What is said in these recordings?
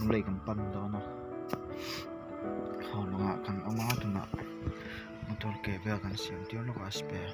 Lunglei kan pan dawn a Haulawngah kan awm a tunah motor ke vel kan siam tir lawk a spare.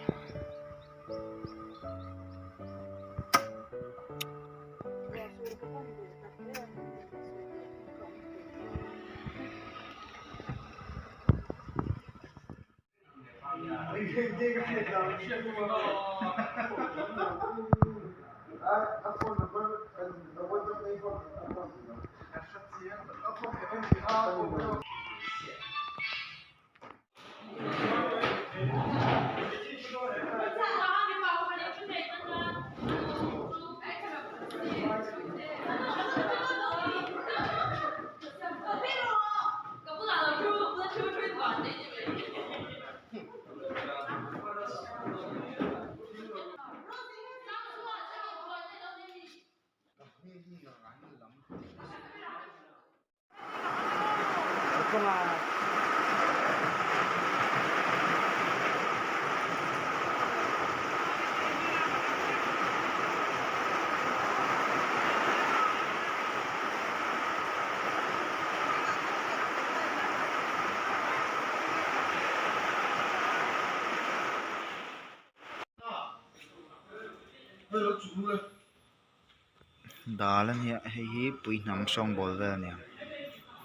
Dal a nia hei hi puihnam sawngbawl vel a nia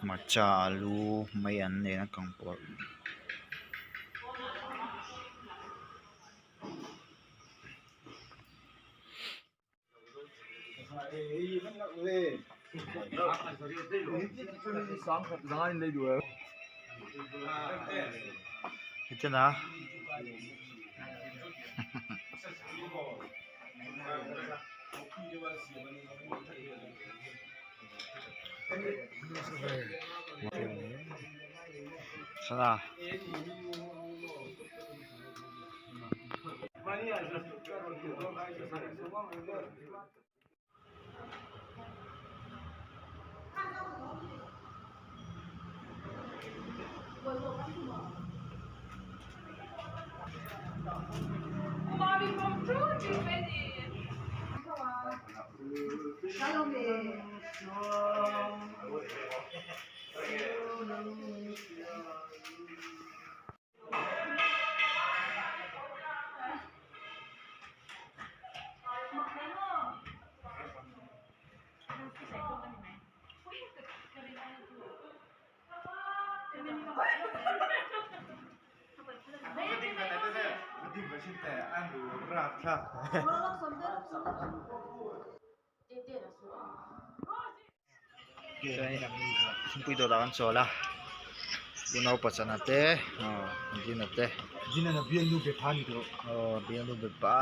hmarcha alu mai an nen a kang pawlh. Sana. Thingpui dawrah kan chawl a unau pachana te aw dina te aw bialnu be pa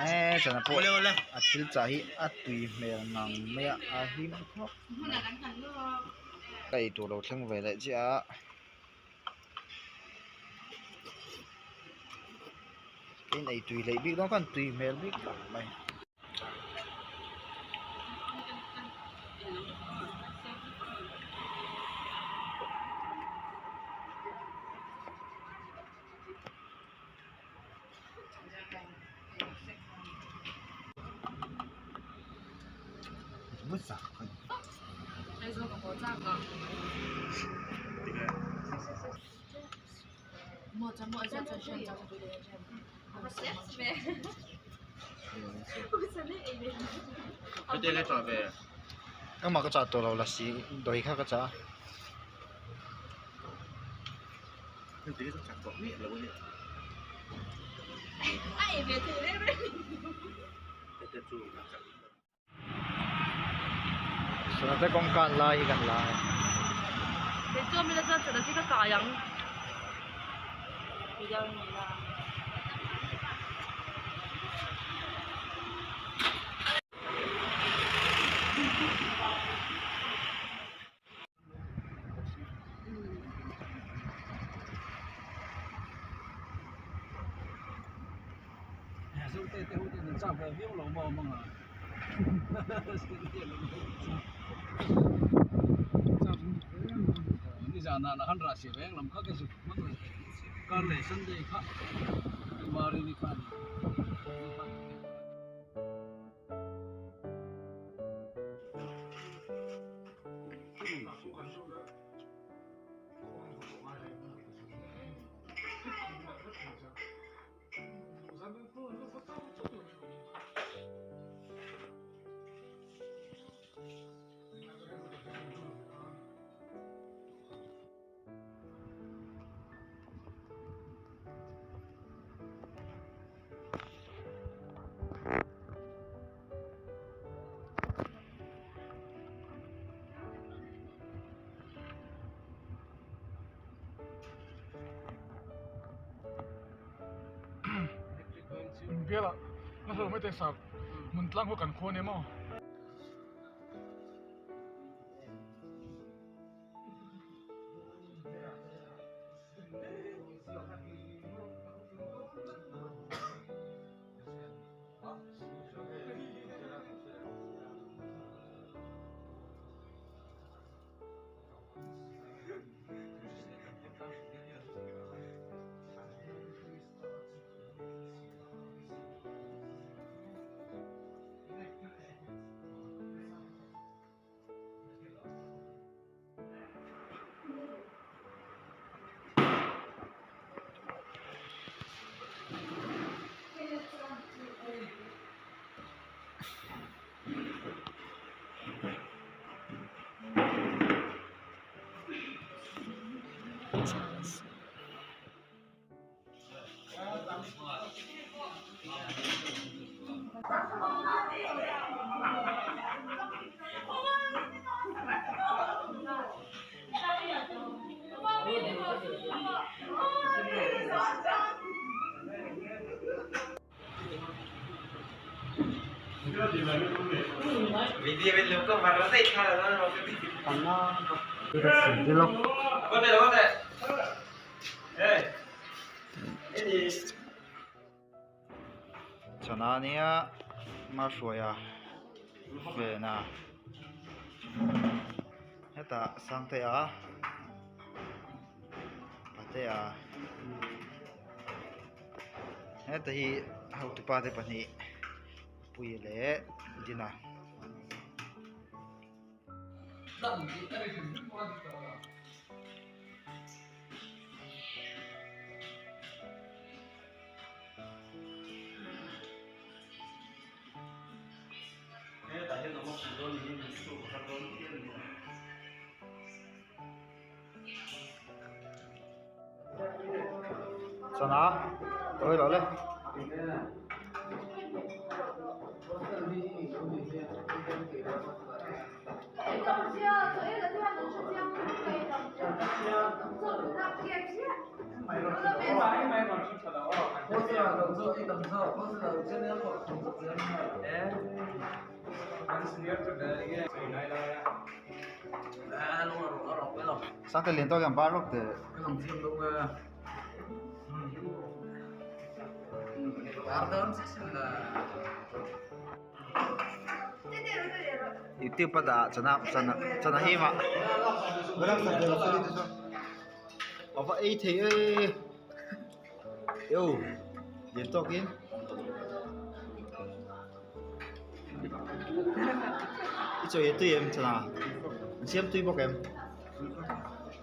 eee chana pawh a thil chah hi a tui hmel ngang mai a a hlim khawp mai ka eitur lo thleng ve leh chiah a. Ka in eitui hleih bik dawn khan tui hmel bik tak mai. Engmah ka chah tawh lo lasi dawi kha ka chah a. Sanate kawngka an lai hi kan la a. Biala na hlo mai te sar mun tlang ho kan khua ne maw. Chana nia hmahruaia vena hetah Sangtea Patea heta hi hotupa te pahnih Puia leh Dina. Chana tawi loh le. Sang te lian tawk hian bar lawk teh. YouTube a dah chana chana chana hi mah a va ei thei e eo lian tawk in i chawi a tui em chana an siam tui bawk em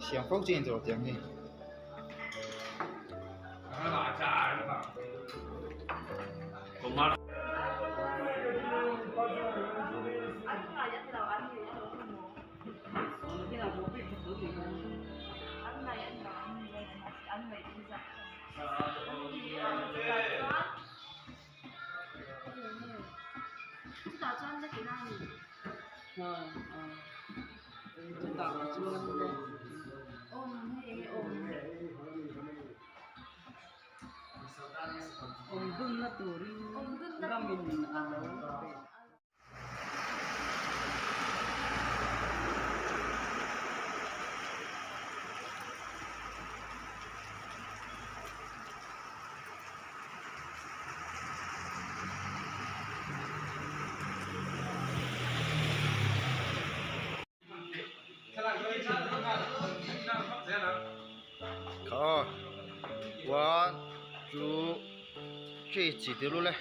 siam fo chi in tawh tiang hi. Kha one two three chi te lu le.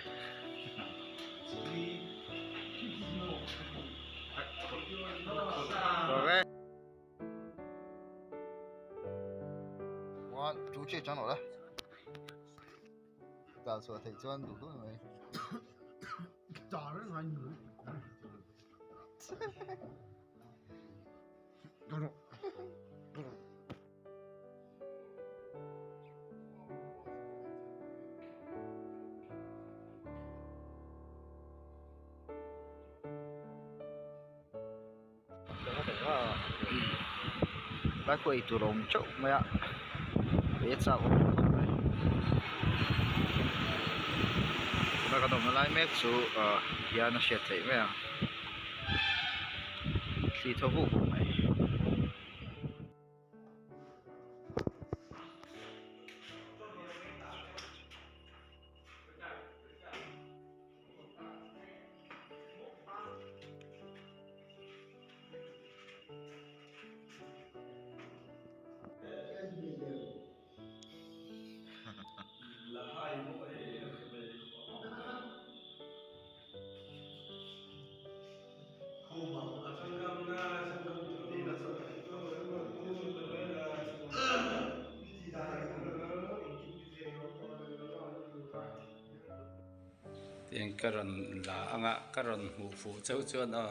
Rồi One two three cho nó đấy. Đào sửa thầy cho ăn đủ rồi mày. Lai khu eitur a awm teuh mai a ei a chak awm khawp mai. kan awmna lai mek chu ah hian a hriat theih mai ang thli thaw vuk vuk mai. Tiang ka rawn la anga ka rawn hmuh fuh chauh chuan aw.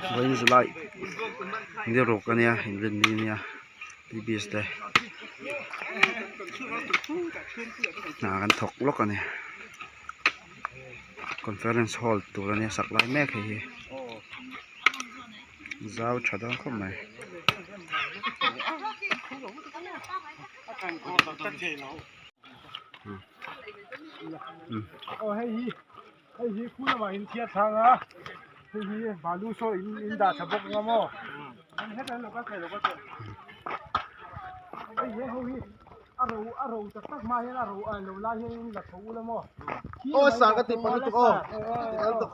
Vawiin July ni ruk ania inrinni ania T_B_S te hna kan thawk lawk ani conference hall tur ania sak lai mek hei hi zau tha dawn khawp mai. Aw hei hi hei hi khu lamah in thiat thang a hei hi balu saw in in dah tha bawk anga maw an hetah hian lo kal thei lo kal thei hei he ho hi a ro a ro tak tak hma hian a ro a lo lai hian in la tho ula maw Aw sa ka ti pa lutuk aw ti kal tuk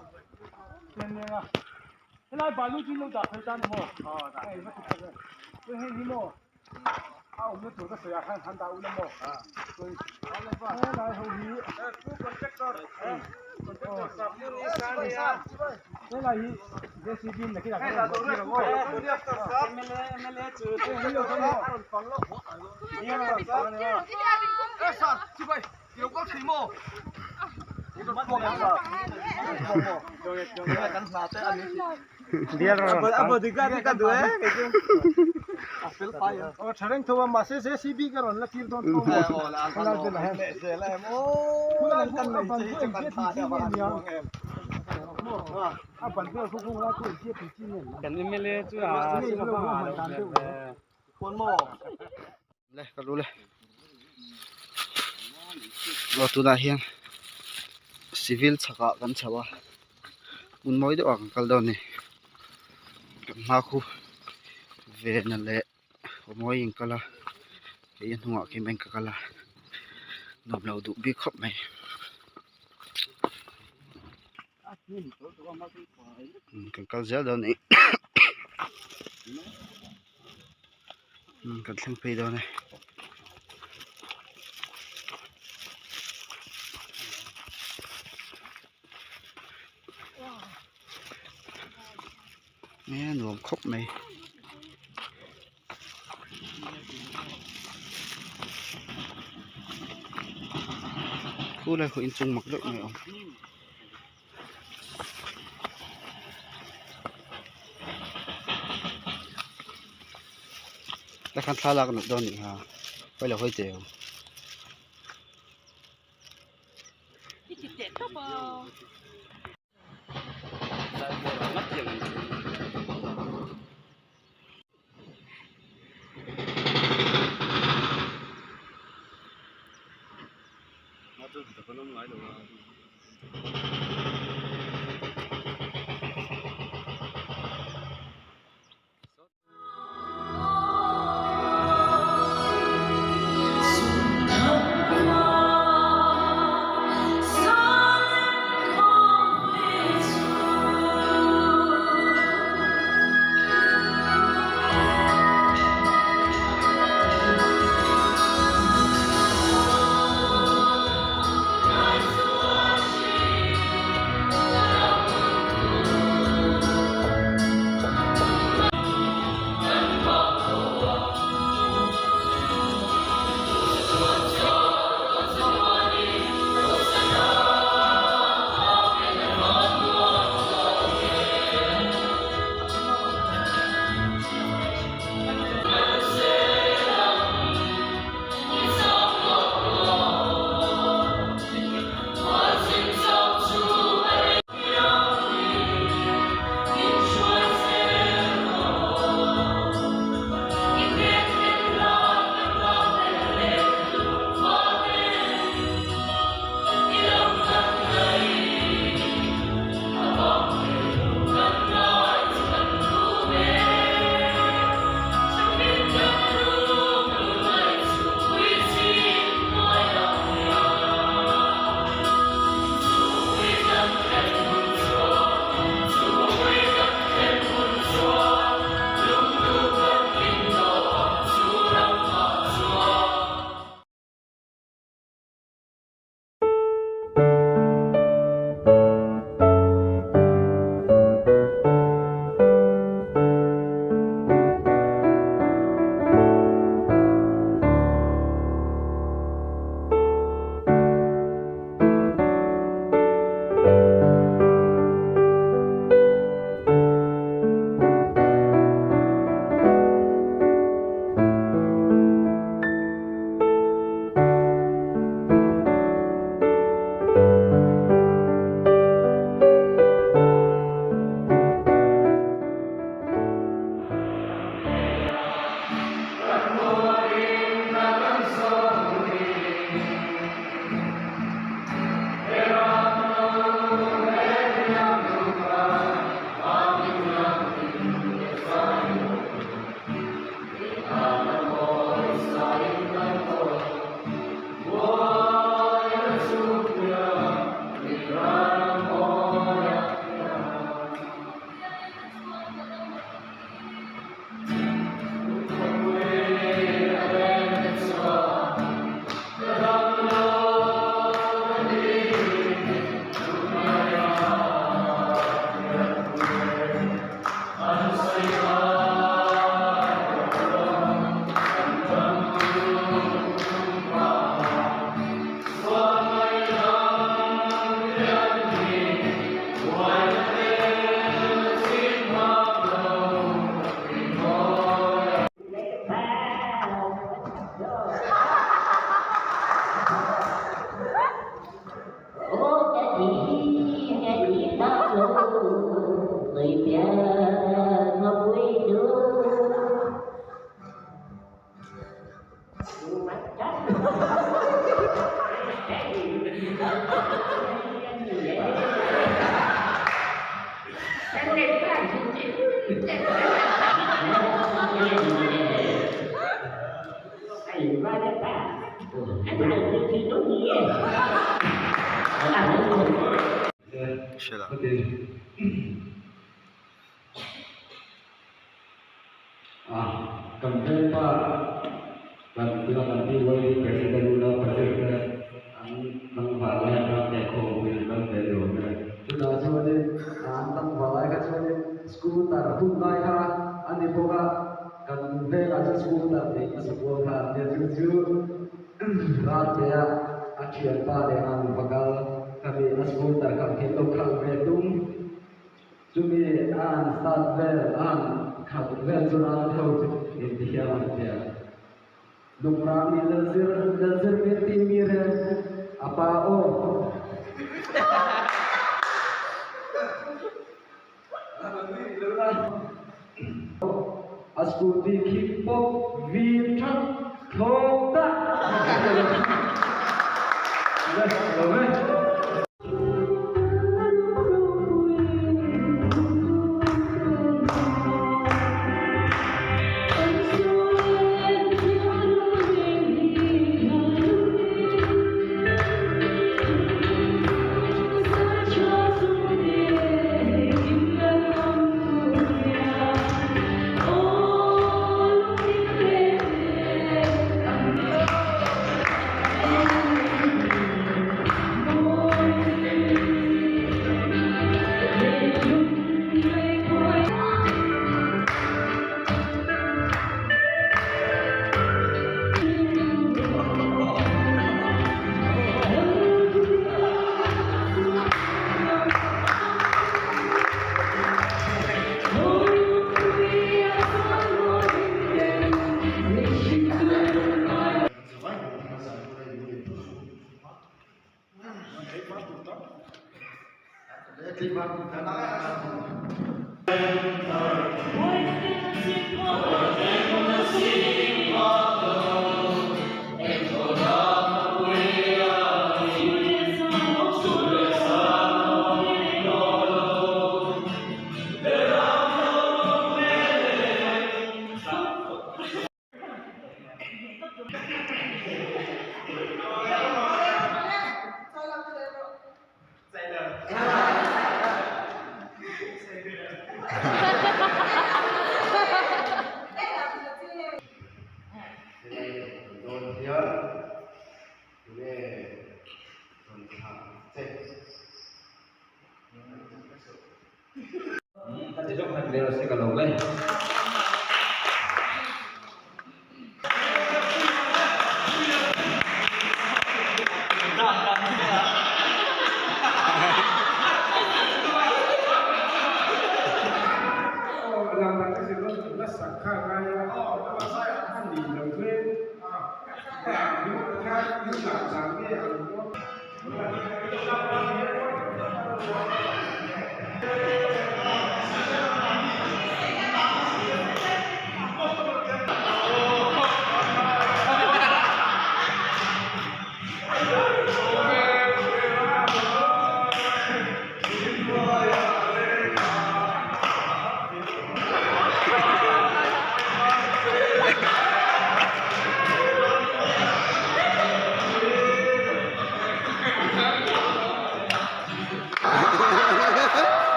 helai balu chu in lo dah phei ta ni maw hei va ti phei ve hei hi maw a awmna tur ka sawi ah khan han dah ula maw helai ho hi helai hi JCB in nakinah kan rawn zawh tir ang aw Aw tha reng tho a mahse JCB ka rawn la tir dawn tho a. Khawlai velah hian. Khulai khu a ban khu engtia tih chi nge nia? A ban vel khu khung lai khu engtia tih chi nge nia? Nge in lo ruahman dan deuh le? Le ka lu le. Aw tunah hian civil chhakah kan chho a hmun mawi deuhah kan kal dawn a ni kan hma khu vena leh awmawi in kal a kei a hnungah khian ka kal a nuam lo duh bik khawp mai. Kan kal zel dawn a ni kan thleng phei dawn e. Nge nuam khawp mai. Khu lai khu inchung mak deuh mai a awm. Takhan thla lak nalh dawn nih kha hawi lo hawi teu.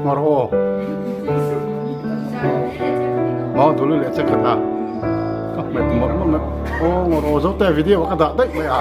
Ngawr aw Maw dulu leh che khat a ka hmet mawlh mawlh mai aw ngawr aw zo te video ka dah daih mai a.